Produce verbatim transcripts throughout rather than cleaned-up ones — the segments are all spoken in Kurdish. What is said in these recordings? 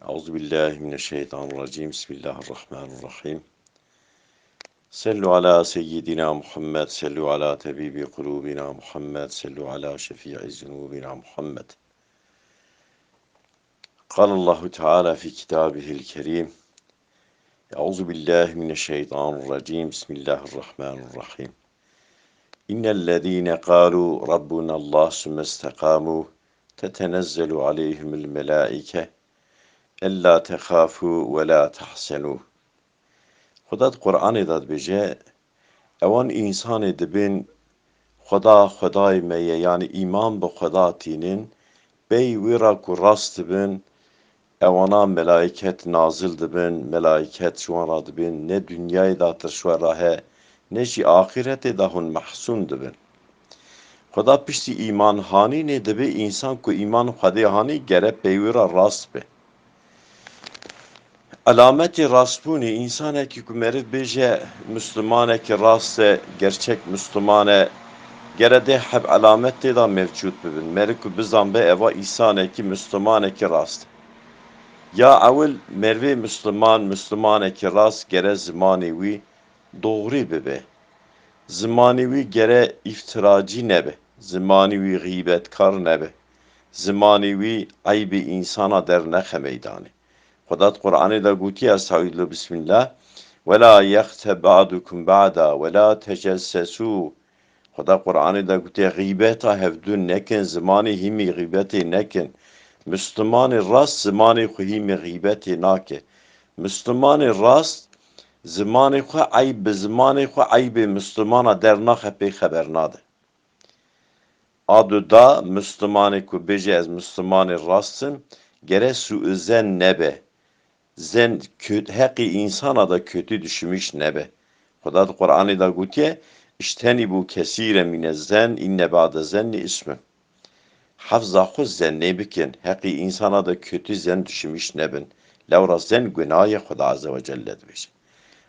أعوذ بالله من الشيطان الرجيم. بسم الله الرحمن الرحيم. صلوا على سيدنا محمد، صلوا على طبيب قلوبنا محمد، صلوا على شفيع ذنوبنا محمد. قال الله تعالى في كتابه الكريم: أعوذ بالله من الشيطان الرجيم. بسم الله الرحمن الرحيم. إن الذين قالوا ربنا الله ثم استقاموا تتنزل عليهم الملائكة ألا تخافوا ولا تحزنوا. Xuda di Qur'anê de dibêje, ewan însanê dibên Xuda, Xwedayê me ye, yanî îman bi Xuda tînin, pey wî re ku rast dibin, ewana melaiket nazil dibin, melaiket ji wan re dibên, ne dinyayê de tirş we re he, ne jî axîretê de hûn mehsûn dibin. Xuda piştî îman hanînê dibê însan ku îman Xwedê hanî gere pey wî re rast be. Elametê rastbûnê, însanekî ku meriv bêje Mislimanekî rast e, gerçek Misliman e, gere dê heb elamet tê de mevcûd bibin. Meriv ku bizanbe eva însanekî Mislimanekî rast e. Ya ewil merivê Misliman, Mislimanekî rast gere zimanê wî doğrî bibe. Zimanê wî gere îftiracî nebe. Zimanê wî xîbetkar nebe. Zimanê wî eybê însana dernexe meydanê. Xuda di Qur'anê de gotiye, Estaizu, Bismillah, "Ve la yexteb ba'dukum ba'da, ve la tecessesu." Xuda Qur'anê de gotiye, "Xîbeta hevdû nekin, zimanê hîmî xîbetê nekin." Mislimanê rast zimanê xwe hîmî xîbetê nake. Mislimanê rast zimanê xwe eyb bi zimanê xwe eybê Mislimana dernaxe, pê xeber nade. A du da, Mislimanê ku bêje, "Ez Mislimanê rast im", gere sû zen nebe. Zen kö-, heqî însana de kötü düşünmüş nebe. Xuda di Qur'anê de gotiye, "İjtenîbû kesîre mîne zen, inne ba'de zenni ismü." Hefza xwe zennê bikin, heqî însana de kötü zen düşünmüş nebin. Lewra zen gunah ye, Xuda Azze ve Celle dibêje.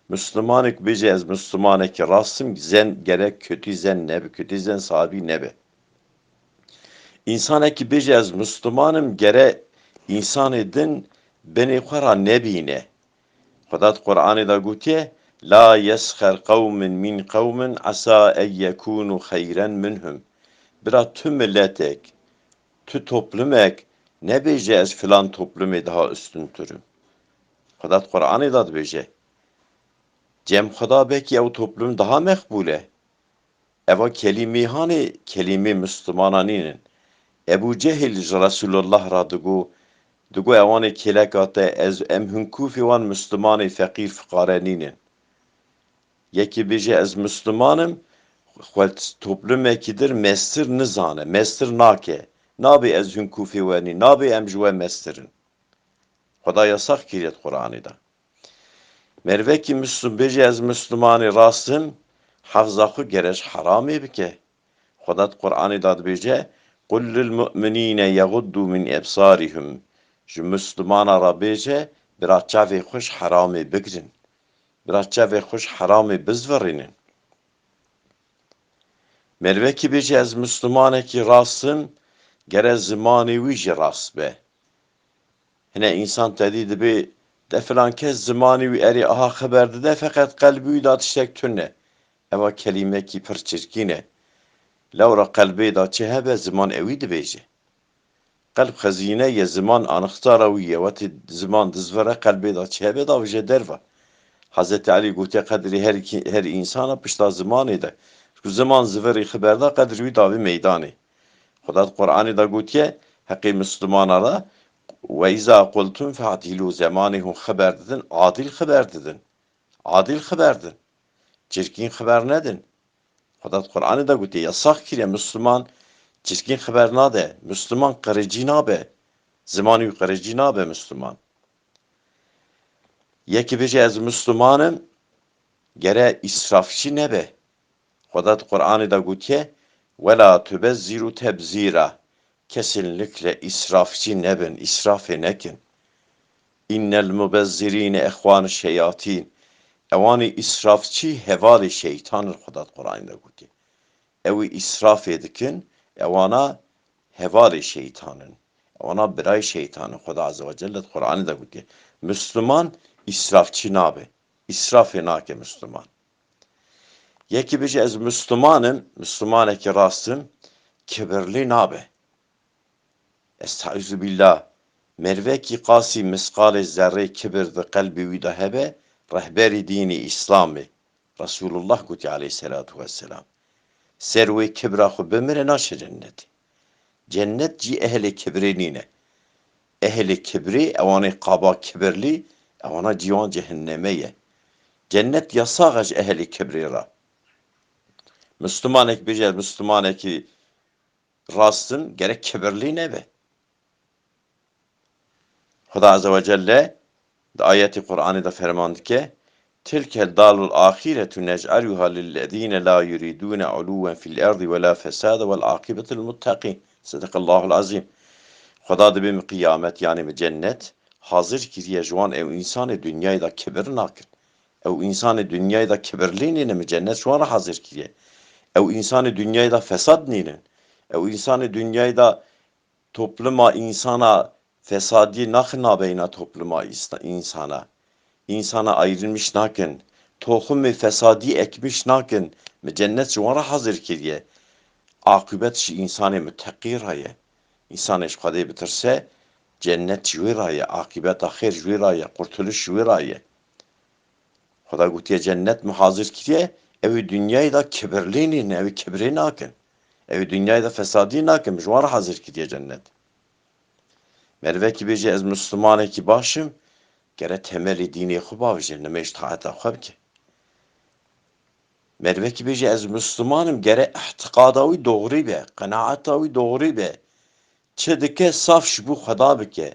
Mislimanek bêje, "Ez Mislimanekî rast im", zen gerek kötü zen nebe, kötü zen sahibi nebe. Însanekî bêje, "Ez Misliman im", gere însanê din binê xwe ra nebîne. Xuda di Qur'anê de gotiye, "La yesxer qewmin min qewmin esa en yekûnû xeyren minhum." Bira tu miletek, tu toplumek nebêje, "Ez filan toplumê daha üstünturim." Xuda di Qur'anê de dibêje, "Cem Xuda belkî ew toplum daha meqbûl e." Eva kelîmê hanê, kelîmê Mislimana nînin. Ebû Cehil ji Resulullah re digo, digo, "Ewanê kêleka te, ez, em hinkûfê wan Mislimanê feqîr fiqare nînin." Yekî bêje, "Ez Misliman im", xwe toplumekî dir mestir nizane, mestir nake. Nabê ez hinkûfê we nî, nabê em ji we mestir in. Xuda yasax kiriye di Qur'anê de. Merivekî Mislim bêje, "Ez Mislimanê rast im", hefza xwe gere ji heramê bike. Xuda di Qur'anê de dibêje, "Qul lil mu'minîne yeguddû min ebsarihim." Ji Mislimana re bêje, bira çavê xwe ji heramê bigirin. Bira çavê xwe ji heramê bizvirînin. Merivekî bêje, "Ez Mislimanekî rast im", gere zimanê wî jî rast be. Hine însan tedî dibê, de filan kes zimanê wî erê aha xeber dide, feqet qelbê wî de tiştek tune. Eva kelîmekî pir çirkîn e. Lewra qelbê de çi hebe, ziman ewî dibêje. Qelb xezîne ye, ziman anixtara wî ye. Wextê ziman dizvire, qelbê de çi hebe, davije derve. Hezretî Elî gotiye, qedrê her kî-, her însana pişta zimanê de. Ku ziman zivirî xiber da, qedr wî davî meydanê. Xuda di Qur'anê de gotiye, heqê Mislimana re, "Ve izâ qultum fe'dîlû", zemanê hûn xiber didin, adîl xiber didin. Adîl xiber din. Çirkîn xiber nedin. Xuda di Qur'anê de gotiye, yasax kiriye, Misliman çirkîn xiber nade, Misliman qiricî nabe. Zimanê wî qiricî nabe Misliman. Yekî bêje, "Ez Misliman im", gere îsrafçî nebe. Xuda di Qur'anê de gotiye, "Wela tubezzîrû tebzîra." Kesinlikle îsrafçî nebin, îsrafê nekin. "Innel mubezzirîne ehwanu şeyatîn." Ewanî îsrafçî hevalê şeytan in, Xuda di Qur'anê de gotiye. Ewî îsrafê dikin, ewana hevalê şeytan in. Wana birayê şeytan in. Xweda Azze ve Celle di Qur'anê de gotiye. Misliman îsrafçî nabe. Îsrafê nake Misliman. Yekî bêje ez Misliman im, Mislimanekî rast im, kibirlî nabe. Estaizu billah. Mervekî qasî misqalê zerrê kibir di qelbê wî de hebe, rehberî dînî Îslamê, Resulullah gotiye aleyhisselatu vesselam. Ser wê kibra xwe bimire naşe cennetê. Cennet cî ehlê kibrê nîne. Ehlê kibrê, ewanê qaba kibirlî, ewana cî wan cehenneme ye. Cennet yasax e ji ehlê kibrê re. Mislimanek bêje, Mislimanekî rast im, gerek kibirlî nebe. Xweda Azze ve Celle di ayetê Qur'anê de ferman dike, "Tilke darul ahiretu nec'aluha lillezîne la yuridûne ulûwen fil erdî ve la fesade vel aqîbetu lil muttaqîn." Sedakallahul azîm. Xweda dibê min qiyamet, yanî min cennet hazir kiriye ji wan, ew însanê dinyayê de kibir nakin. Ew însanê dinyayê de kibirlî nîne, min cennet ji wan re hazir kiriye. Ew însanê dinyayê de fesad nînin. Ew însanê dinyayê de topluma însana fesadiyê naxin nabeyna topluma îsta-, însana. Însana ayrılmış nakin. Toxumê fesadî ekmiş nakin. Min cennet ji wan re hazir kiriye. Aqibet ji însanê muteqî re ye. Însanê ji Xwedê bitirse, cennet ji wê re ye. Aqibeta xêr ji wê re ye. Qurtuluş ji wê re ye. Xweda gotiye, cennet min hazir kiriye, ew ê dinyayê de kibirlî nîn, ew ê kibrê nakin. Ew ê dinyayê de fesadî nakin, min ji wan re hazir kiriye cennet. Mervekî bêje, ez Mislimanekî baş im, gere temelê dînê xwe bavêje, nimêj taeta xwe bike. Mervekî bêje, ez Misliman im, gere îtiqada wî doğrî be, qenaeta wî doğrî be. Çi dike, saf ji bo Xweda bike.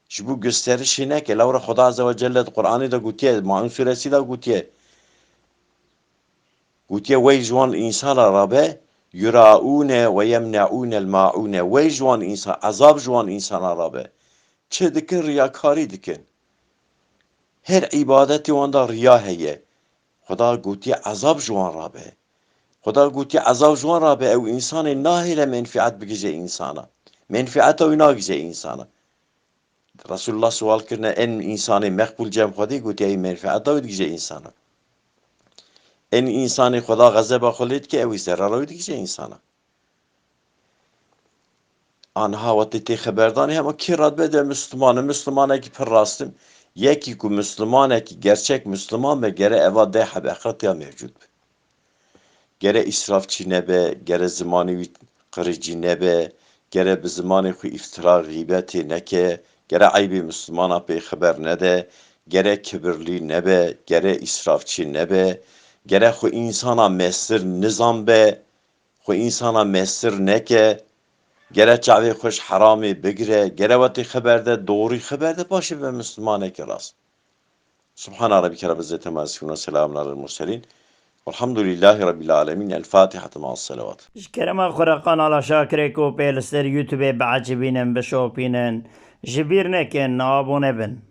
Ji bo gösterişê neke. Lewra Xweda Azze ve Celle di Qur'anê de gotiye, Maun suresî de gotiye. Gotiye, wey ji wan însana rabe, yuraûne ve yemneûnel maûne. Wey ji wan însan, ezab ji wan însana rabe. Çi dikin, riyakarî dikin. Her îbadetê wan de riya heye. Xweda gotiye, ezab ji wan rabe. Xweda gotiye, ezab ji wan rabe, ew însanê nahêle menfiet bigije însana. Menfieta wî nagije însana. Resulullah sual kirine, en însanê meqbûl cem Xwedê, gotiye, ey menfieta wî digije însana. En însanê Xweda xezeba xwe lê dike, ew ê zerara wî digije însana. Aniha wetê tê xeberdanê hema kê radibe de Misliman e, Mislimanekî pir rast im. Yekî ku Mislimanekî gerçek Misliman be, gere eva deh heb exretiya mevcûd be. Gere îsrafçî nebe, gere zimanê wî qiricî nebe, gere bi zimanê xwe îftira, xîbetê neke, gere eybê Mislimana pê xeber nede, gere kibirlî nebe, gere îsrafçî nebe, gere xwe însana mestir nizan be, xwe însana mestir neke, gere çavê xwe ji heramê bigire, gere wetê xeber de, doğrî xeber de, paşê be Mislimanekî rast. Subhana Rabbike Rabbil İzzeti Amma Yasifun ve Selamun Alel Murselin. Velhamdülillahi Rabbil Alemin. El Fatiha ma selawat. Ji kerema xwe re kanala Şakirê Kopê li ser YouTubeê biecibînin, bişopînin. Ji bîr nekin, abone bin.